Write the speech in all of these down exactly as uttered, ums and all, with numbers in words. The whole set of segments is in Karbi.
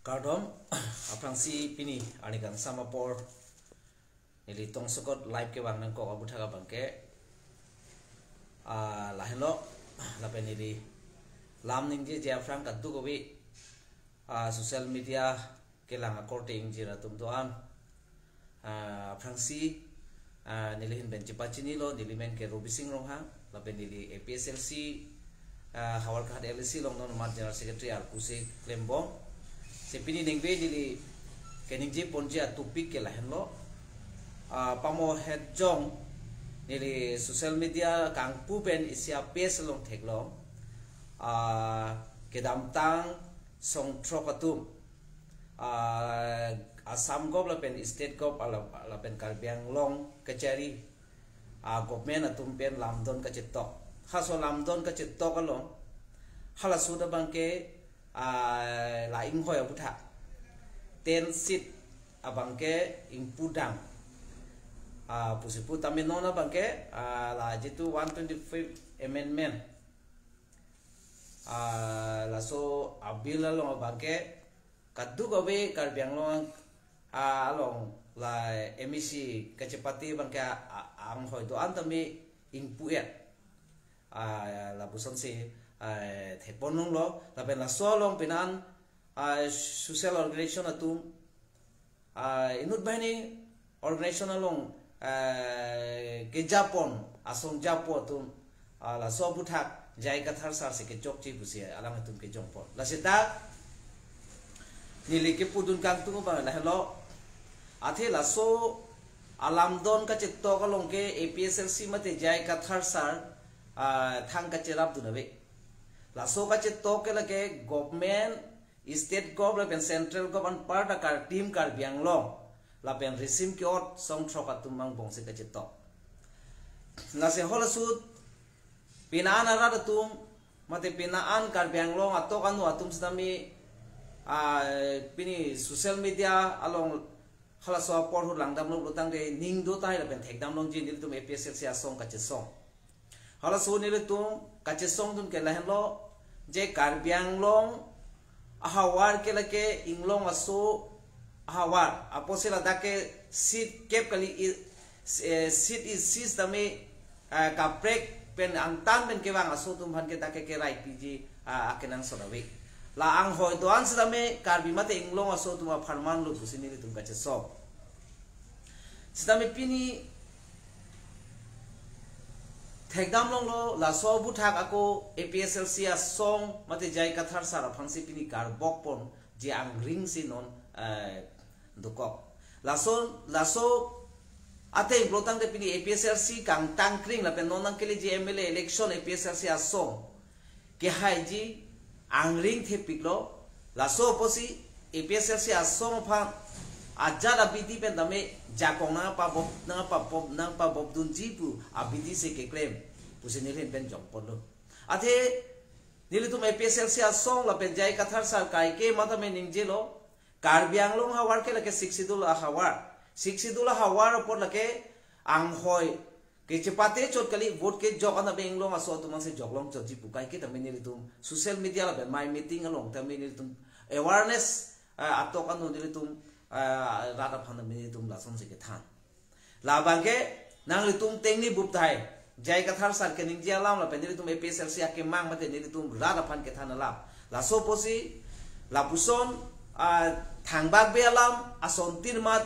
Kardom, aphrangsi pini arni kangsam apor neli tongsokot live kevang nangkok aputhak abangke, ah, lahenlo, lapen neli lam ningjeje aphrang kadokave, ah, social media kelang akorte ingjir atum do-an. Ah, aphrangsi, ah, neli ahin pen chepachinilo, neli men ke Robising Ronghang, lapen neli A P S L C, ah, Howraghat L A C along non mat General Secretary arpu si klembom. Si pini ningve neli keningje ponji atopic ke lahenlo. Ah, pamo het jong neli social media kangpu pen isi a-page along theklong. Ah, kedamtang songthrok atum, ah, Assam Gov lapen State Gov ala-, lapen Karbi Anglong kachari, ah, government atum pen lamdon kachetok. Halaso lamdon kachetok along, halaso abangke, ah, la inghoi aputhak ten seat abangke ingpudam. Ah, pusi pu tame non abangke, ah, la jitu one twenty-fifth amendment, ah, laso a-bill along abangke kadokave Karbi Anglong, ah, along la M A C kachepate abangke, ah, anghoi do-an tame ingpu-et. Ah, lapuson si, ah, thekpon longlo, lapen laso along pinan, ah, social organization atum, ah, inut banghini organization along, ah, kejapon, asong japo atum, ah, laso aputhak J I Kathar sir si kechokche pusi alanglitum kejongpon. Lasi ta neli kepudun kangtung abang lahenlo. Athe laso alamdon kachetok along ke A P S L C mate J I Kathar sir, ah, thang kacherapdun ave. Laso kachetok ke lake government, State Gov lapen Central Gov anparta Kar-, Team Karbi Anglong lapen risim ke-ot songthrok atum angbong si kachetok. Lasi halaso pinan arat atum, mate pinan Karbi Anglong atok anu atum sitame, ah, pini social media along halaso apor ahut langdamlo pulotangte ning do tahai lapen thekdam longji nelitum A P S L C asong kachesong. Halaso nelitum kachesongdun ke lahenlo, je Karbi Anglong ahavar ke lake inglong aso ahavar, apotsi ladak ke seat kep kali, i-, eh, seat isi sitame, eh, kaprek pen angtan pen kevang aso atum aphan ke dak ke kerai piji, ah, akenangsot ave. La anghoi do-an sitame Karbi mate inglong aso atum apharman lo pusi nelitum kachesong. Sitame pini thekdam longlo, laso aputhak ako A P S L C asong mate J I Kathar sir aphansi pini karbokpon je angring si non, eh, dokok. Laso, laso ateng pulotangte pini A P S L C kangtangkring lapen non nangkeleji M L A election A P S L C asong kehaiji angring thepiklo. Laso apotsi A P S L C asong aphan ajat abidi pen tame jakong nangpabop, nangpabop, nangpabopdunji pu abidi si keklem pusi neli ahin pen jongponlo. Athe nelitum A P S L C asong lapen J I Kathar sir kaike matame ningjelo, Karbi Anglong ahavar ke lake Sixth Schedule ahavar. Sixth Schedule ahavar apot lake anghoi kechepate chot kali, vote kejok an abe inglong aso atum ansi joklong chotji pu kaike tame nelitum social media lapen mai meeting along tame nelitum awareness, ah, atok anu nelitum, ah, rat aphan tame nelitum lasonsi kethan. Labangke nanglitum tengni bup tahai, J I Kathar sir keningje alam lapen nelitum A P S L C akemang mate nelitum rat aphan kethan alam. Laso apotsi lapuson, ah, thangbak be alam asontin mat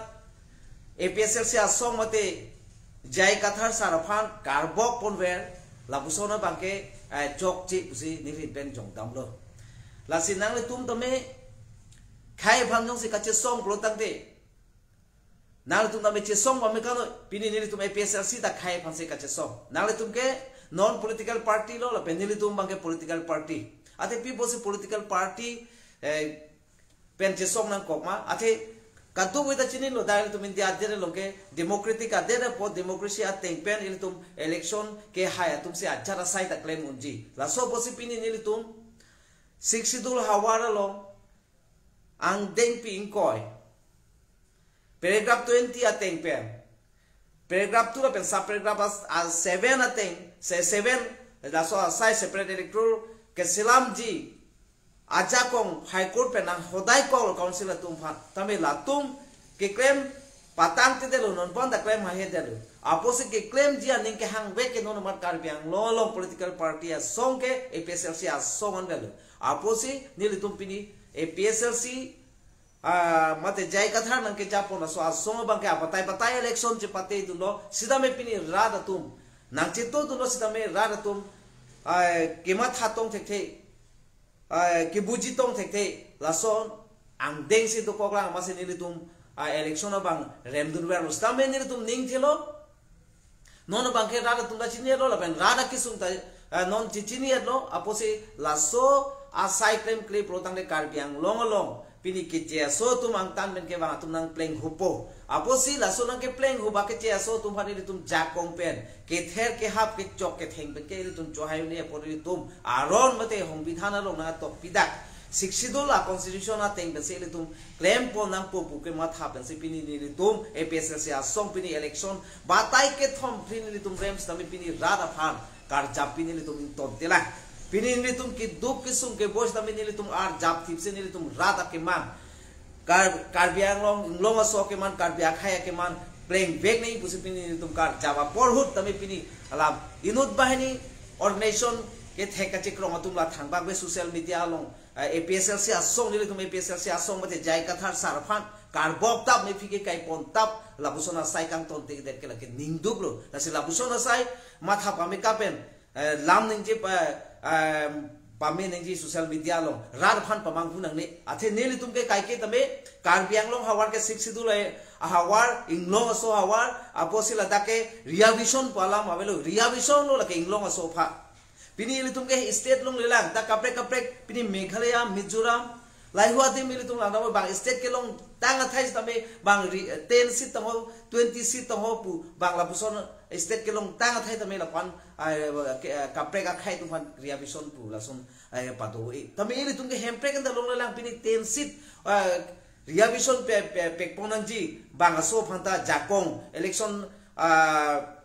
A P S L C asong mate J I Kathar sir aphan karbokponver, lapuson abangke, eh, chokche pusi neli ahin pen jongdamlo. Lasi nanglitum tame khei aphan jongsi kachesong pulotangte, nanglitum tame chesong pame kano, pini nelitum A P S L C ta khei aphansi kachesong. Nanglitum ke non political party lo, lapen nelitum abangke political party. Athe pi apotsi political party, eh, pen chesong nangkok ma? Athe kadokave ta chinilo, dak ilitum India adet along ke democratic adet apot, democracy ateng pen ilitum election kehai atumsi ajat asai ta klem unji. Laso apotsi pini nelitum Sixth Schedule ahavar along angdengpi ingkoi, paragraph twenty ateng pen, paragraph two lapen sub paragraph as, as seven ateng, se seven, laso asai separate electoral keselamji ajakong High Court pen nang hodai kok council atum aphan. Tame latum keklem patang te delo, non pon ta klem ha he delo. Apotsi keklemji aning kehangvek ke non amat Karbi Anglong along political party asong ke A P H L C asong an delo. Apotsi nelitum pini A P H L C, ah, mate J I Kathar nangkejapon aso asong abang ke abatai batai election chepate dunlo, sitame pini rat atum nangcheto dunlo, sitame rat atum, ah, kematha tong thekthe, ah, kebuji tong thekthe, lason angdeng si dokok lang, amatsi nelitum, ah, election abang remdun ver, sitame nelitum ning thelo. Non abang ke rat atum ta chini-etlo, lapen rat akesung ta, eh, non chi-, chini-etlo, apotsi laso asai klemkle pulo tangte Karbi Anglong along pini keche aso atum angtan pen kevang atum nangpleng hupo. Apotsi laso nangkepleng huba keche aso atum aphan ilitum jakong pen kether kehap kechok ketheng pen ke ilitum chohai un-e apot ilitum aron mate hongbidhan along nangtok pidak. Sixth Schedule a constitution ateng pensi ilitum klempon nangpo pu kematha pensi pini nelitum A P H L C asong pini election batai kethom phli nelitum rem sitame pini rat aphan karjap pini nelitum ington tela. Pini nelitum keduk kesung keboi sitame nelitum arjap thipsi nelitum rat akemang, Kar-, Karbi Anglong, Inglong aso akeman, Karbi akhei akeman plengvek nangji pusi pini nelitum karjap apor ahut tame pini alam inut banghini organization kethek kachekrong atum la thangbak ave social media along, eh, A P H L C asong, nelitum A P H L C asong mate J I Kathar sar aphan karbok tap, mephi ke kaipon tap, lapuson asai kangton te det ke lake ningduklo. Lasi lapuson asai matha pame kapen, eh, lam ningje pa, eh, pame ningje social media along rat aphan pamanghu nangne. Athe nelitum ke kaike tame Karbi Anglong havar ke Sixth Schedule ahavar, Inglong aso havar, apotsi ladak ke reservation pu alam avelo, reservation lo lake Inglong aso aphan. Pini ilitum ke state longle lang, dak kaprek kaprek, pini Meghalaya, Mizoram, lahei adim ilitum lang, bang state kelong tang athai sitame bang ri-, ten seat tangho, twenty seat tangho pu bang lapuson state kelong tang athai tame lapuan, ah, ke, ah, kaprek akhei atum aphan reservation pu lason, ah, pado-i. Tame ilitum ke Hemprek anta longle lang, pini ten seat, ah, reservation pe, pe, pekpon nangji, bang aso aphan ta jakong, election, ah,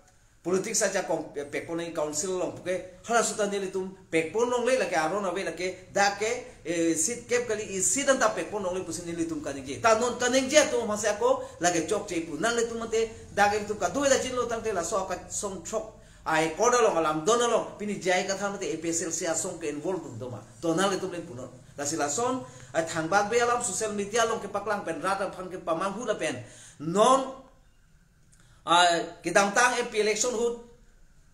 politics ajakong pe-, pekpon nangji council along puke, halaso ta nelitum pekpon longle, lake aron ave, lake dak ke, eh, seat kep kali, isi seat anta pekpon longle pusi nelitum kaningje. Ta non kaningje atum masa ako lake chokche pu. Nanglitum mate dak ilitum kadokave ta chinilo tangte laso akasong throk ai koda along, alam don along pini J I Kathar mate A P H L C asong ke involve dun doma. To nanglitum le punon. Lasi lason ai thangbak ave alam social media along kepaklang pen rat aphan kepamanghu lapen non, ah, kedamtang M P election ahut,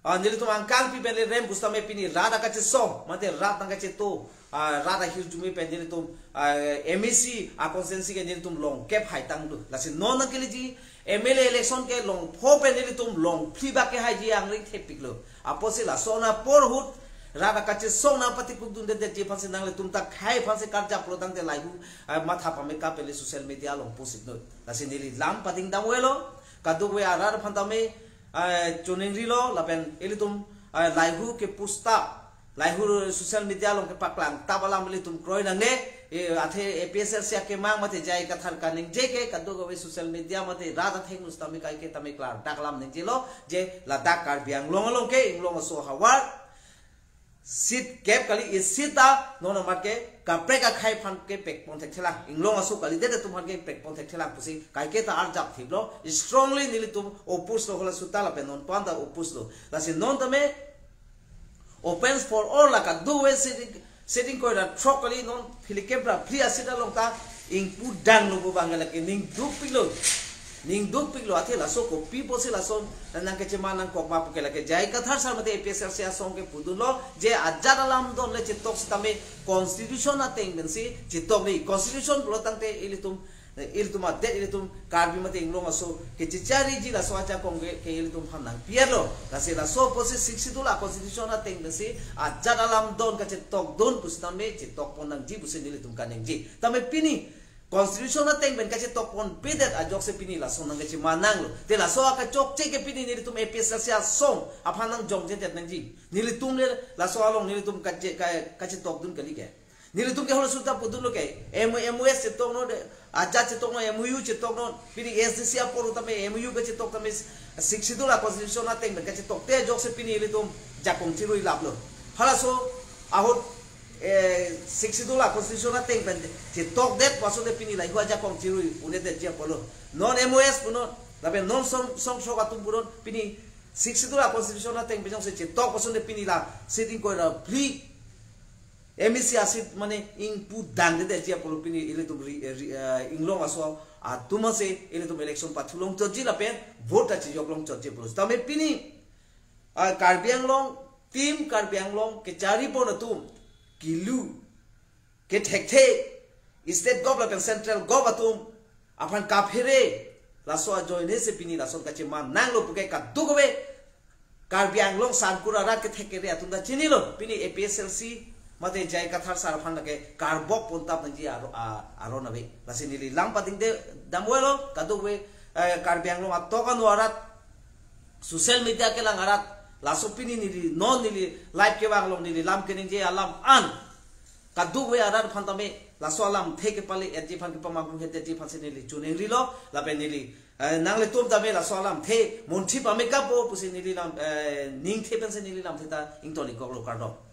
ah, nelitum angkang pi pen le rem pusitame pini rat akachesong mate rat nangkacheto, ah, rat ahirjume pen nelitum, ah, M A C a constituency ke nelitum long kep haitanglo. Lasi non nangkeleji M L A election ke long pho pen nelitum long phli bak kehaiji angring thepiklo. Apotsi lason apor ahut rat akachesong nangpatikuk dundedetji aphansi nanglitum ta khei aphansi karjap pulo tangte lahei, ah, matha pame kapen le social media along post-iknon. Lasi neli lam pading dam avelo, kadokave arat aphan tame, eh, choningrilo, lapen ilitum, eh, lahei ke post tap, lahei social media along kepaklang tap alam ilitum kroi nangne, eh, athe A P H L C akemang mate J I Kathar kaningje ke kadokave social media mate rat athengno sitame kaike tame klardak alam ningjelo, je ladak Karbi Anglong along ke Inglong aso havar seat kep kali, isi seat ta non amat ke kaprek akhei aphan ke pekpon thekthelang, Inglong aso kalidet atum aphan ke pekpon thekthelang pusi kaike ta arjap thiplo, strongly nelitum oppose lo, halaso ta lapen non pon ta oppose lo. Lasi non tame opens for all, la kadokave sitting, sitting koi ra throk kali, non phlikep ra phli a seat along ta ingpu danglo pu bang lake ningdukpiklo. Ningdukpiklo, athe laso kopi pusi lason nangkechema nangkok ma puke lake J I Kathar sar mate A P H L C asong ke pudunlo, je ajat alam don le chetok sitame constitution ateng pensi chetok nangji. Constitution pulo tangte ilitum, ilitum adet, ilitum Karbi mate Inglong aso kechechariji laso ajakong ke, ke ilitum aphan nangpi-etlo. Lasi laso pusi Sixth Schedule a constitution ateng pensi ajat alam don kachetok dun pusitame chetok pon nangji pusi nelitum kaningje. Tame pini constitution ateng pen kachetok ponpedet ajoksi pini lason nangkechema nanglo. Te laso akachokche ke pini nelitum A P H L C asong aphan nangjongjedet nangji. Nelitum le laso along nelitum kache-, ka-, kachetok dun kali ke. Nelitum ke halaso ta pudunlo ke. M-, M O S chetok non, ajat chetok non, M O U chetok non. Pini A S D C apor tame M O U kachetok tame Sixth Schedule a constitution ateng pen kachetok te ajoksi pini ilitum jakong chirui laplo. Halaso ahut eh, Sixth Schedule a constitution ateng pen chetokdet puson te pini lahai ajakong chirui un-edetji apotlo. Non M O S punon, lapen non song song sok atum punon, pini Sixth Schedule a constitution ateng pen jongsi chetok puson te pini la seat ingkoi ra phli M A C a seat mane ingpu dangdedetji apotlo, pini ilitum ri, ri, eh, inglong aso atum ase ilitum election pathu longchotji lapen vote ta chejok longchotji apotlo. Tame pini, ah, Karbi Anglong, team Karbi Anglong kechari pon atum kilu kethekthe, state gov lapen central gov atum aphan kaphere, laso ajoine si pini lason kacheman nanglo puke kadokave Karbi Anglong Sangkur arat kethek kere atum ta chinilo, pini A P H L C mate J I Kathar sir aphan lake karbok pontap nangji aro-, a-, aron ave. Lasi neli lam padingde damvelo, kadokave, eh, Karbi Anglong atok ano arat, social media kelang arat, laso pini neli non neli live kevang along neli lam keningje alam an, kadokave arat aphan tame laso alamthe kepale-etji aphan, kepamanghu-etji aphan si neli chuning rilo, lapen neli, eh, nanglitum tame laso alamthe monthi pame kapo pusi neli lam, eh, ningthe pensi neli lamthe ta ingtoni koklo, kardom.